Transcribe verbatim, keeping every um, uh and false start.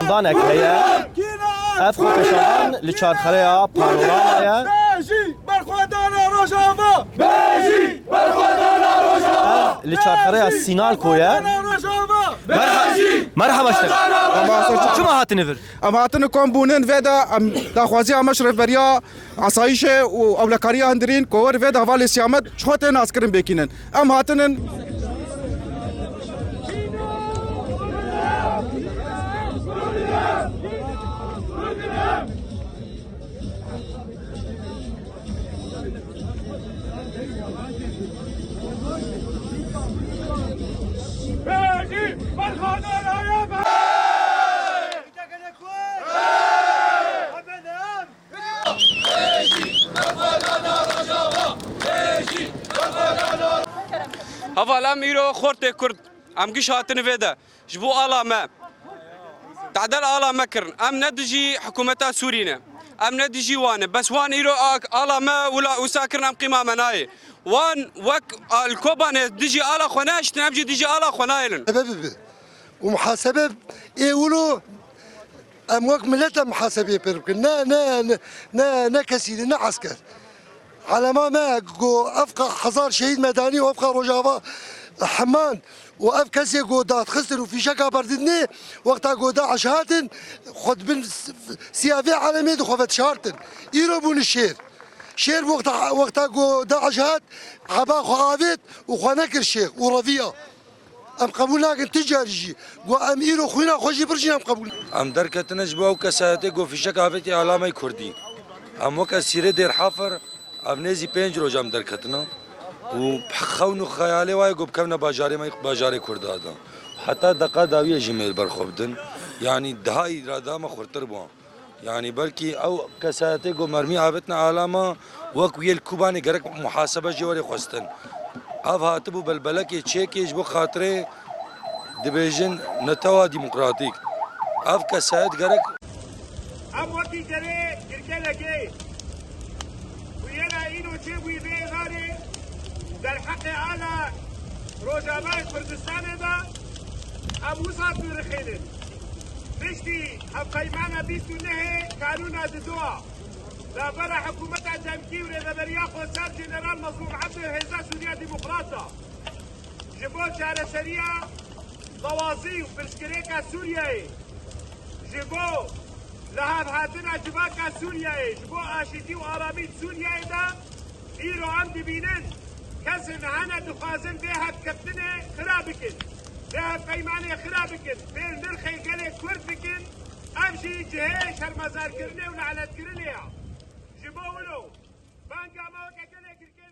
Danek heye. Ev xwepêşandan li çarxereya Panorama ye. Bejî berxwedana Rojava! Bejî berxwedana Rojava! Ev li çarxereya Sînalko ye. Berxwedana Rojava! Merha-, Bejî merhaba işte. Çima hatine vir? Em hatine kom bûnin vê de em daxwaziya me ji rêveberiya asayîşê û ewlekariya hundirîn ku wer vê de hevalê Siyamet ji xwe tê naskirin bêkînin. Em hatinin. Heval, em îro xortê Kurd, em giş hatin vê de. Ji bo ala me. Tadel ala me kirin. Em ne dijî hikûmeta Sûrî ne. Em ne dijî wan ne. Bes wan îro a-, ala me wila wisa kirin, em qîma me nayê. Wan wek a-, li Kobanê dijî ala xwe nehiştin, em jî dijî ala xwe nahêlin. Sebebê bi. Û muhasebe ê wilo Em wek milet em muhasebeyê pir bikin. Ne, ne, ne, ne, ne kesî de, ne esker. Elema me ku ev qa hezar şehîd medanî û ev qa Rojava heman û ev kesê ku dadxistin û fîşeka berdidinê wexta ku DAIŞ hatin, xwe di bin s-, siya vê elemê di xwe vedişartin. Îro bûne şêr. Şêr wexta, wexta ku DAIŞ hat, heba xwe avêt û xwe nekir şêx û reviya. Em qebûl nakin ti carî jî. Got, em îro xwîna xwe jî birjîn, em qebûl nakin. Em derketine ji bo ew kesayetê got fîşek avêtî alamey kurdî. Em wek esîrê Dêrhafir, ev nêzî pênc roj em derketine. Û xewn û xeyalê wayê got bikevine bajarê me, bajarê Kurda de. Heta deqa dawiyê jî mêr ber xwe bidin. Yanî daha îrada me xurtir bû. Yanî belkî ew kesayetê ku mermî avêtine alama, wek wî yê li Kubanê gerek muhasebe jê were xwestin. Ev hatibû belbelekê çêkê ji bo xatirê dibêjin netewa demokratîk. Ev kesayet gerek. Em wekî gerê girgelekê ku yena îro çêbûyî vê êvarê derheqê ala Rojavayê Kurdistanê de em wisa dûrixînin. Piştî hevpeymana bîst û nehê kanûna didoa navbera hikûmeta demkî û rêveberiya xweser Jeneral Mezlûm Ebdo û Hêza Sûriya Demokrat de ji bo çareseriya lewazî û pirsgirêka Sûriyeyê, ji bo lihevhatina civaka Sûriyeyê, ji bo aşîtî û aramî di Sûriyeyê de, îro em dibînin kesên hene dixwazin vê hevkeftinê xira bikin, vê hevpeymanê xira bikin, pêl nirxê gelê Kurd bikin, ev jî cihê şermezarkirinê û lanetkirinê ye. Ji bo wilo, banga me weke gelê girkê